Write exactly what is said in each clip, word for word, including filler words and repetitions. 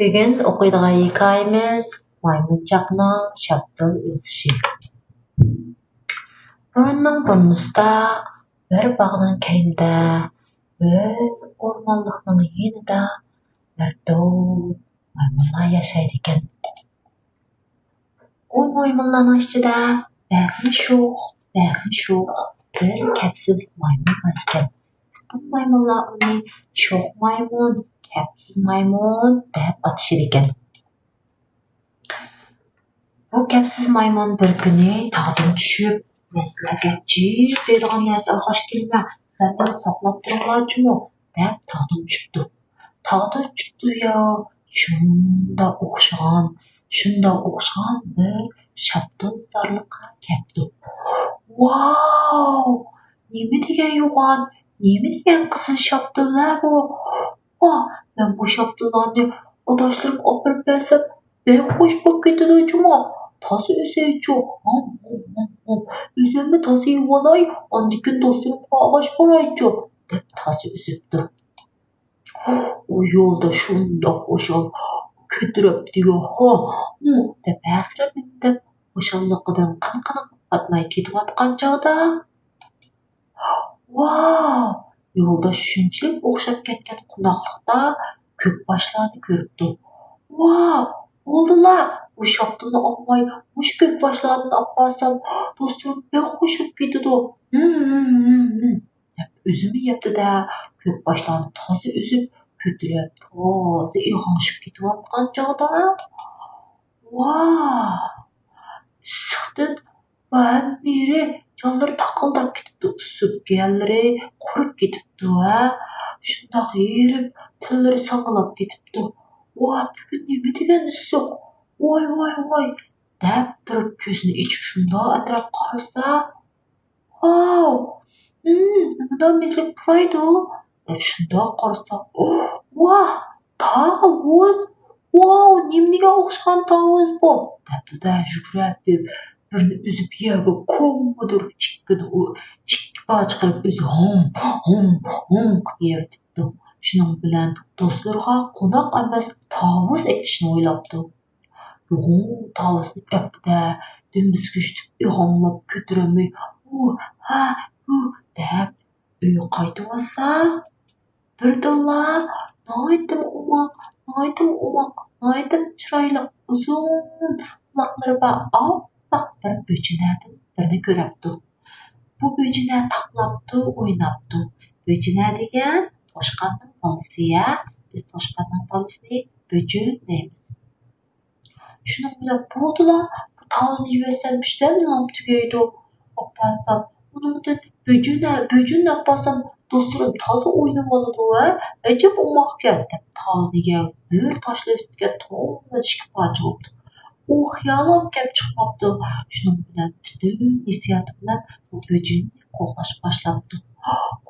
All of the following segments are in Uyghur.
بۈگۈن ئوقۇيدىغان ھېكايىمىز مايمۇنچاقنىڭ شاپتۇل ئۈزۈشى. بۇرۇننىڭ بۇرۇنىسىدا بىر باغنىڭ كەينىدە، بىر ئورمانلىقنىڭ يېنىدا بىر توپ مايمۇنلار ياشايدىكەن. ئۇ مايمۇنلارنىڭ ئىچىدە بەكمۇ شوخ، بەكمۇ شوخ بىر كەپسىز مايمۇن بار ئىكەن. پۈتۈن مايمۇنلار ئۇنى شوخ مايمۇن، كەپسىز مايمۇن دەپ ئاتىشىدىكەن. بۇ كەپسىز مايمۇن بىر كۈنى تاغدىن چۈشۈپ، نەرسىلەرگە جىق دەيدىغان نەرسە ئالغاچ كېلىمەن، مەن مېنى ساقلاپ تۇرۇڭلار جۇمۇ دەپ تاغدىن چۈشۈپتۇ. تاغدىن چۈشۈپتۇ يا، شۇنداق ئوخشىغان، شۇنداق ئوخشىغان بىر شاپتۇل زارلىققا كەپتۇ. ۋاۋ! نېمە دېگەن يوغان، نېمە دېگەن قىزىل شاپتۇللار بۇ! ۋاھ، مەن بۇ شاپتۇللارنى ئاداشلىرىمغا ئاپىرىپ بەرسەم، بەك خۇش بولۇپ كېتىدۇ جۇمۇ. تازا ئۆسەيچۇ. ھام، ھام، ھام، ھام. ئۆزۈممۇ تازا يېۋالاي، ئاندىن كېيىن دوستلىرىمغا ئاغاچ بولايچۇ، دەپ تازا ئۈزۈپتۇ. ئۇ يولدا شۇنداق خۇشال كۆتۈرۈپتۇ، ھا، ھۇ، دەپ ھەسرەتلىنىپ، خۇشاللىقىدىن قىن-قىنىغا پاتماي كېتىۋاتقان چاغدا، ۋاۋ! يولدا شۇنچىلىك ئوخشاپ كەتكەن قوناقلىقتا كۆك باشلارنى كۆرۈپتۇ. ۋاۋ! بولدىلا، بۇ شاپتۇلنى ئالماي، مۇشۇ كۆك باشلاردىن ئاپارسام، دوستلىرىم بەك خۇش بولۇپ كېتىدۇ. ھىم، ھىم، ھىم، ھىم، دەپ ئۆزىمۇ يەپتۇ-دە، كۆك باشلارنى تازا ئۈزۈپ، كۆتۈرۈپ، تازا ئېغىڭشىپ كېتىۋاتقان چاغدا، ۋاۋ! ئىسسىقتىن ۋاي، ھەممە يېرى جانلىرى تاقىلداپ كېتىپتۇ، ئىسسىپ يەرلىرى قۇرۇپ كېتىپتۇ، ھە؟ شۇنداق ھېرىپ، تىللىرى ساڭگىلاپ كېتىپتۇ. ۋاي، بۈگۈن نېمە دېگەن ئىسسىق! ۋاي، ۋاي، ۋاي! دەپ تۇرۇپ كۆزىنى ئېچىپ شۇنداق ئەتراپقا قارىسا، ۋاۋ! ھىم، نېمىدا مېزىلىك پۇرايدۇ؟ دەپ شۇنداق قارىسا، ۋاھ! تاۋۇز! ۋاۋ، نېمىگە ئوخشىغان تاۋۇز بۇ؟ دەپتۇ-دە، يۈگۈرۈپ بېرىپ، بىرنى ئۈزۈپ يەرگە كوممىدۇر ئىككىدە ئۇ ئىككى پارچە قىلىپ ئۆزى ھوم، ھوم، ھوم قىلىپ يەۋېتىپتۇ. شۇنىڭ بىلەن دوستلىرىغا قوناق ئەمەس، تاۋۇز ئېتىشنى ئويلاپتۇ. يوغان تاۋۇزنى ئەپتۇ-دە، دۈمبىسىگە چۈشۈپ ئېغىڭلاپ كۆتۈرەلمەي، ھۇ، ھە، ھۇ دەپ ئۆيگە قايتىۋالسا، بىردىنلا ناھايىتىمۇ ئوماق، ناھايىتىمۇ ئوماق، ناھايىتىمۇ چىرايلىق، ئۇزۇن قۇلاقلىرى بار ئاپئاق بىر بۆجىنەدىن بىرنى كۆرەپتۇ. بۇ بۆجىنە تاقلاپتۇ، ئويناپتۇ. بۆجىنە دېگەن توشقاننىڭ بالىسى، ھە؟ بىز توشقاننىڭ بالىسىنى بۆجۈن دەيمىز. شۇنىڭ بىلەن بولدىلا، بۇ تاۋۇزنى يېۋەتسەم، بىردەمدىلا تۈگەيدۇ. ئاپارسام، ئۇنىڭدىن بۆجۈن، بۆجۈن ئاپارسام، دوستلىرىم تازا ئوينىۋالىدۇ ھە، ئەجەب ئوماقكەن، دەپ تاۋۇزنى يەرگە بىر تاشلىۋېتىپتىكەن، تومۇر ئىككى پارچە بوپتۇ. ئۇ خىيالىغىمۇ كەپ چىقماپتۇ. شۇنىڭ بىلەن پۈتۈن ھېسسىياتى بىلەن بۇ بۆجۈننى قوغلاش باشلاپتۇ.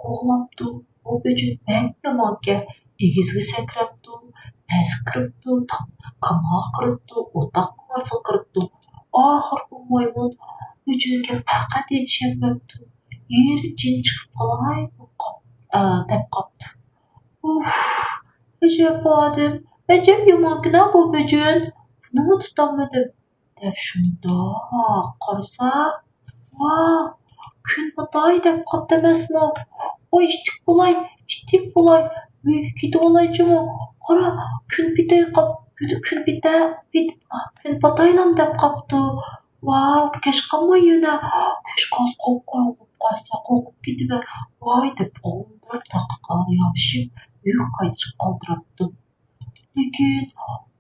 قوغلاپتۇ. بۇ بۆجۈن بەك يامانكەن. ئېگىزگە سەكرەپتۇ، پەسكە كىرىپتۇ، تام-، كاماغا كىرىپتۇ، ئوتاق مارسىغا كىرىپتۇ. ئاخىرى بۇ مايمۇن بۆجۈنگە پەقەت يېتىشەلمەپتۇ. ھېرىپ جېنى چىقىپ قالاي بولۇپ قاپ-، ئە، دەپ قاپتۇ. ئۇف، ئەجەب ئادەم، ئەجەب يامانكىنا بۇ بۆجۈن. بۇنىمۇ تۇتالمىدىم. دەپ شۇنداق قارىسا، ۋاھ، كۈن پاتاي دەپ قاپتۇ ئەمەسمۇ؟ ۋاي، ئىتتىك بولاي، ئىتتىك بولاي، ئۆيگە كېتىۋالايچۇمۇ؟ قارا، كۈن پېتەي قاپ-، كۈن پېتە-، پېت-، كۈن پاتايلام دەپ قاپتۇ. ۋاۋ، كەچ قالماي يەنە. كەچ قالسا قاپقاراڭغۇ بولۇپ قالسا، قورقۇپ كېتىمەن. ۋاي دەپ ئالدىراپ تاققا يامىشىپ، ئۆيگە قايتىشقا ئالدىراپتۇ. لېكىن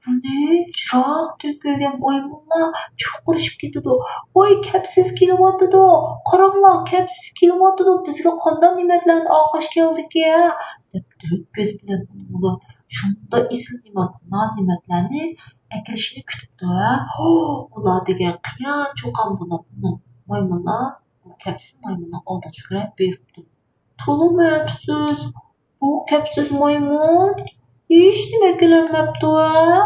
بۇنى يىراقتىن كۆرگەن مايمۇنلار چۇقۇرۇشۇپ كېتىدۇ. ۋاي، كەپسىز كېلىۋاتىدۇ! قاراڭلار، كەپسىز كېلىۋاتىدۇ! بىزگە قانداق نېمەتلەرنى ئالغاچ كەلدىكىن؟ دەپ تۆت كۆزى بىلەن ئۇنىڭغا شۇنداق ئېسىل نېمەت، ناز نېمەتلەرنى ئەكېلىشىنى كۈتۈپتۇ. ھە، ھو، ئۇلار دېگەن قىيان چۇقان بولۇپ، مايمۇنلار بۇ كەپسىز مايمۇننىڭ ئالدىغا يۈگۈرۈپ بېرىپتۇ. تولىمۇ ئەپسۇس، بۇ كەپسىز مايمۇن ھېچنېمە ئەكېلەلمەپتۇ ھە؟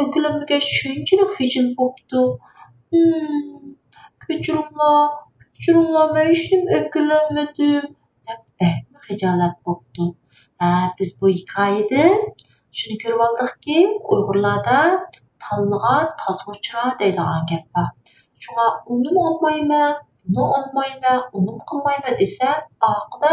ئەكېلەلمىگەچ شۇنچىلىك خىجىل بوپتۇ. ھىم، كەچۈرۈڭلار، كەچۈرۈڭلار، مەن ھېچنېمە ئەكېلەلمىدىم، دەپ بەكمۇ خىجالەت بوپتۇ. ھە، بىز بۇ ھېكايىدىن شۇنى كۆرۈۋالدۇقكى، ئۇيغۇرلاردا تاللىغان تازغا ئۇچرار دەيدىغان گەپ بار. شۇڭا ئۇنىمۇ ئالمايمەن، بۇنى ئالمايمەن، ئۇنىمۇ قىلمايمەن دېسە، ئاخىرىدا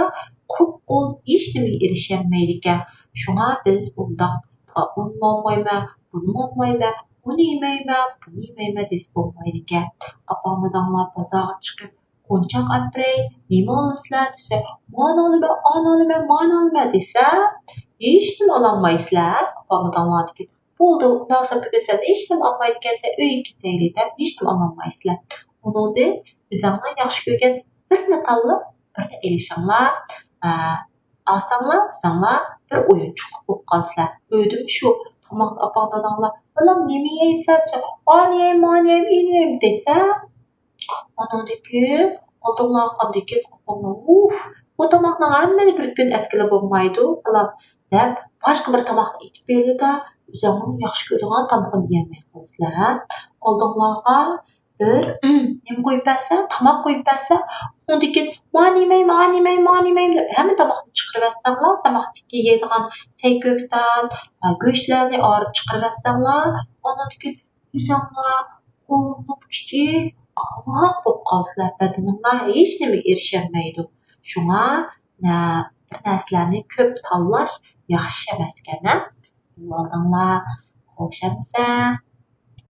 قۇرۇق قول ھېچنېمىگە ئېرىشەلمەيدىكەن. شۇڭا بىز ئۇنداق ئۇنىمۇ ئالمايمەن، بۇنىمۇ ئالمايمەن، ئۇنى يېمەيمەن، بۇنى يېمەيمەن دېسە بولمايدىكەن. ئاپاڭ داداڭلار بازارغا چىقىپ، غۇنچاق ئەپ بېرەي، نېمە ئالىسىلەر دېسە، مانى ئالىمەن، ئانى ئالىمەن، مانى ئالىمەن دېسە، ھېچنېمە ئالالمايسىلەر. ئاپاڭ داداڭلاردىكى بولدى، ئۇنداق ساپا كۆرسەم ھېچنېمە ئالمايدىكەنسەن، ئۆيگە كېتەيلى دەپ ھېچنېمە ئالالمايسىلەر. ئۇنىڭدىن ئۆزۈڭلار ياخشى كۆرگەن بىرنى تاللاپ، بىرنى ئېلىشىڭلار. ئە، ئالساڭلار، ئۆزۈڭلار بىر ئويۇنچۇقلۇق بولۇپ قالىسىلەر. ئۆيدىمۇ شۇ تاماقنى ئاپاڭ داداڭلار، بالام نېمە يەيسەن دېسە، ئانى يەيمەن، مانى يەيمەن، ئىنى يەيمەن دېسە، ئانىڭدىن كېيىن ئالدىڭلارغا قالغاندىن كېيىن ئاپاڭلار، ئۇف، بۇ تاماقنىڭ ھەممىنى بىر كۈن ئەتكىلى بولمايدۇ، بالام، دەپ باشقا بىر تاماقنى ئېتىپ بېرىدۇ، ئۆزۈڭنىڭ ياخشى كۆرىدىغان تامىقىنى يېيەلمەي قالىسىلەر. ھە؟ ئالدىڭلارغا بىر نېمە قويۇپ بەرسە، تاماق قويۇپ بەرسە، ئۇنىڭدىن كېيىن مانى يېمەيمەن، ئانى يېمەيمەن، مانى يېمەيمەن دەپ ھەممە تاماقنى چىقىرىۋەتسەڭلار، تاماقتىكى يەيدىغان سەي كۆكتات، ھە، گۆشلەرنى ئايرىپ چىقىرىۋەتسەڭلار، ئاندىن كېيىن ئۆزۈڭلار قورۇق، كىچىك، ئاۋاق بولۇپ قالىسىلەر، بەدىنىڭلار ھېچنېمىگە ئېرىشەلمەيدۇ. شۇڭا، نە، بىر نەرسىلەرنى كۆپ تاللاش ياخشى ئەمەسكەن، ھە؟ بىلىۋالدىڭلار. خوش ئەمىسە،